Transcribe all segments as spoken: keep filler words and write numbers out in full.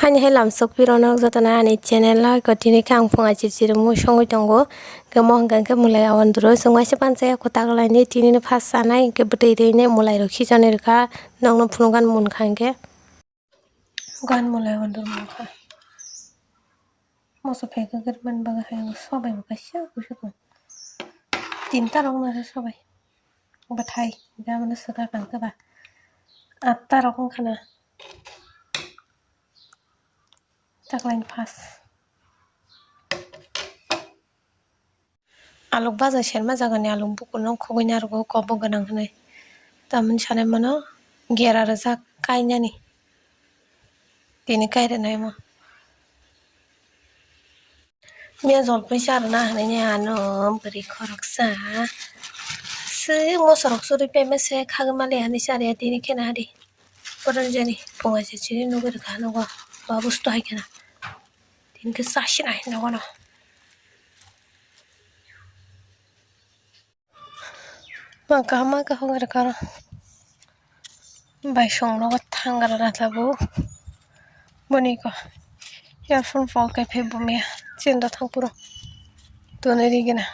Haini hai lamsok pironok jotono ani channel o, tini khe ang phunga chichiri mui songwi tongo. Hwnkhe mo hwnkha khe mulai awandro chwng waisa panchaya kwtak lainwi tini no phas chanai hwnkhe bwtwi rwi nai mulai rok khichonwi rwkha, nokno phunukgan munkha hwnkhe. Gan mulai awandro munkha. Moso phai khe gari man bagwi hai sobai bo kaisa kusu kung. Tinta rok no sobai. Bwthai, gabano swkha kang khe ba. Atta rok wngkha na. Taklaini phas. Aluk baja serma jagani aluk bukurno khugui narwgo kobok gwnang hwnwi. Tamoni sanai mano gera rwjak kainani. Tini kai rwnaimo. Miya jolpui cha rwna hinwi ano bwrwi khoroksa. Swi mosorok churi pemese khagwi mali hinwi cha rwya tini khena hadi. Poranjani phunga se chini nugwi rwkha nogo. Babusto hai khena. Tini khe chasinai nogono. Ma kaham ma kaham wngkha rwkha. Bai song nogo thangra rwkha bo. Boni ko earphone pho khe phe bumya chinda thang puro. Toni rigena.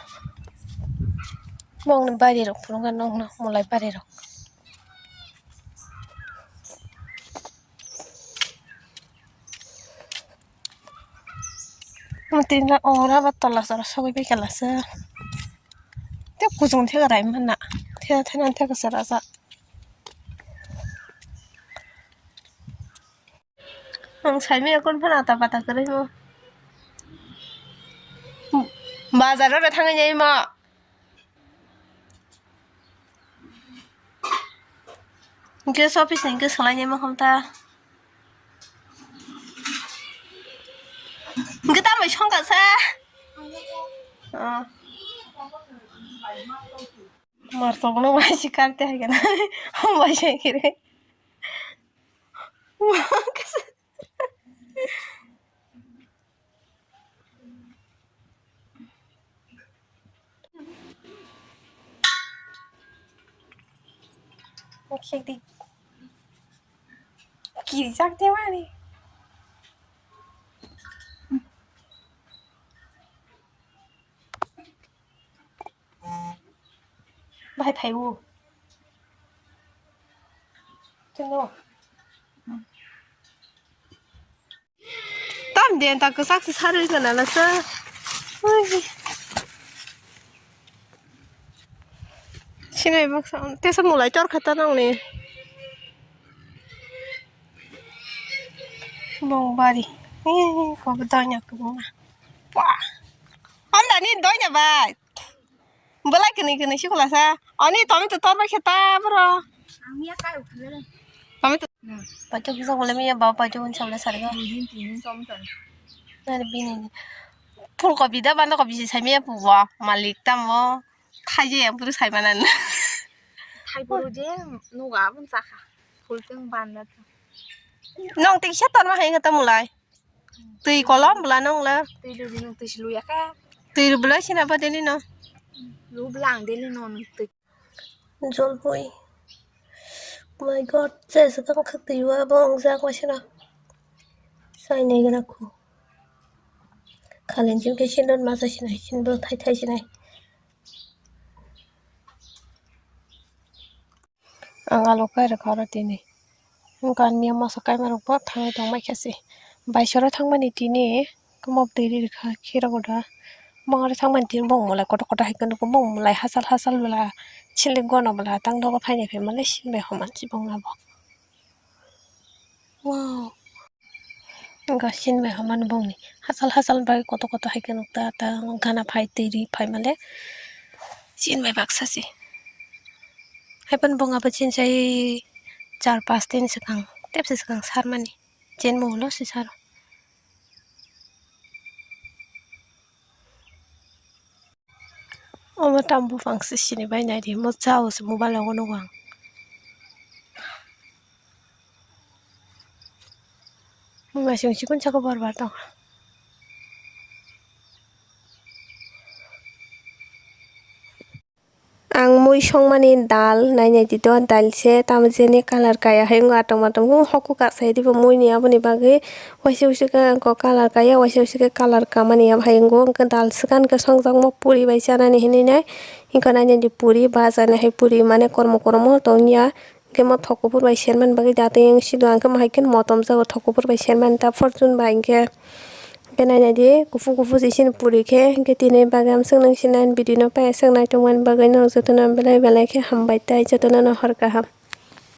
Bongni bari rok phunukha nokno mulai bari rok. Mutinda ora ba tola sora sogwi bai kala se. Te kuchung the rai mana. The the nan the kasa rasa. Ang sai me kon phana ta pata kare mo. Bazar ro thangwi nai mo. Hwnkhe office ni hwnkhe swlainai ma kham ta. Hwnkhe tamo songkha sa. Ah. Mar sokno bai si karte hai kana. Hom bai sai kire. Khekdi. Kirijak de mani. Bahai phaibu. Tino. Tam den ta kwchak se sarwi kana na sa. Ui. Sinai baksa tesa mulai tor khata nang ni. Bong bari. Ih, ko donya ko bong. Wah. Om dani donya bai. Belai kini kini si khulasa. Ani tomato tor bai kheta bro. Ang miya kai ukhile. Tomato. Pacho kisa khule miya ba pacho un sabla sarga. Bini tin tomato. Nari bini. Phul kopi da banda kopi si samia puwa malik tamo. Thaije yang puru sai manan. Thai puru je nuga bun sakha. Phul teng banda. Nong tiksa tor ma hai ngata mulai. Twi kolom bwla nong le. Twi lubi nung twi si luya khe. Twi rw bwla sina ba deli no. Lu bwla ang deli no nung twi. Jolpui. Oh my God, je se tang khak twi wa bo ang jak wa sina. Sai nei gana khu. Khalen jim khe sindon ma sa sina, sindon thai thai sinai. Ang alo kai rwkha oro tini. Wngkha ani masa kaima rok bo thangwi tong mai kha se. Bai sora thangmani tini kwma bwtwi ri rwkha khira goda. Bongori thangmani tini bong mulai kotor kotor hai khe nukgo, bong mulai hachal hachal bwla chili gono bwla tang dogo phaini phaima le sini bai homa se bongni abo. Wow. Wngkha sini bai homa ni bongni hachal hachal bai kotor kotor hai khe nukta ta gana phai twi ri phaima le sini bai baksa se. Haiphano bong abo chini chai char pas din swkang tepsa swkang sarmani chen mo ulo se saro. Omo tam buphang se sini bai nai di mo cha o se mobile o nugo ang. Mobile sing chikon chakon bar bar tong. Ang mui Songmani dal nainai di do, dal se tamo jeni colour kaya hai wngkha, atom atom wng hoku kasai dibo muini, aboni bagwi waisa waisa khe wngkha colour kaya, waisa waisa khe colour kamani, abo hai wngkha dal swkang khe songjakma puri bai chanani hinwi nai. Wngkha nainai di puri bajani hai puri mane kormo kormo tongya. Hwnkhe mo thok kuphur bai sermani bagwi datwi wng sido, ang khe mo hai khe motom jago thok kuphur bai sermani ta fortune bai hwnkhe. Hwnkhe nainai di kuphur kuphur se chini puri khe, hwnkhe tini bagwi ang swknang sinai video no paiya swk naitongmani bagwi norok jotono belai belai khe hambai tei jotono no hor kaham.